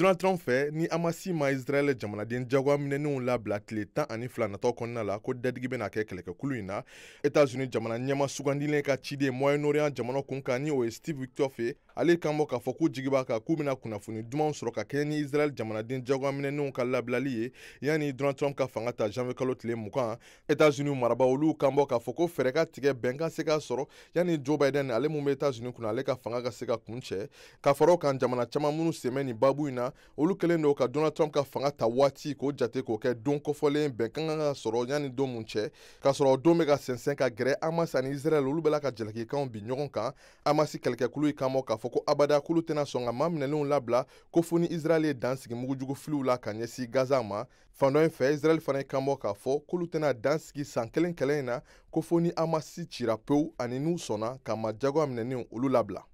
Donald Trump fɛ, ni Hamasi ma Israɛl jamanaden jagoya minɛnenw labila tile 12 natɔ kɔnɔna la, ko dadigi bɛna kɛ kɛlɛkɛkulu in na. États-Unis jamana ɲɛma sugandilen ka ciden Moyen-Orient jamana kun kan, ni o ye Steve Witkoff ye, ale kan bɔ k'a fɔ k'u jigi b'a kan k'u bɛna kunnafoni dumanw sɔrɔ ka kɛɲɛ ni Israɛl jamanaden jagoya minɛnenw ka labilali ye yanni Donald Trump ka fanga ta janvier kalo tile 20. États-Unis marabaaw, olu kan bɔ k'a fɔ ko fɛɛrɛ ka tigɛ, bɛn ka se ka sɔrɔ yanni Joe Biden, ale mun bɛ États-Unis kunna, ale ka fanga ka se ka kuncɛ. Ka fara o kan, jamana caman minnu sen bɛ nin baabu in na, olu kɛlen don ka Donald Trump ka fanga ta waati k'o jate k'o kɛ don kofɔlen, bɛn ka kan ka sɔrɔ yanni don mun cɛ. K'a sɔrɔ o don bɛ ka sɛnsɛn ka gɛrɛ, Hamas ani Israël, olu bɛ la ka jalakikanw bin ɲɔgɔn kan. Hamas kɛlɛkɛkulu yi kan bɔ k'a fɔ ko abada, k'olu tɛna sɔn ka maa minɛlenw labila ko fo ni Israël ye dan sigi mugujugu filiw la ka ɲɛsin Gaza ma. Fan dɔ in fɛ, Israël fana ye kan bɔ k'a fɔ k'olu tɛna dan sigi san kelen kɛlɛ in na ko fo ni Hamas cira pewu ani n'u sɔnna ka maa jagoya minɛnenw olu labila.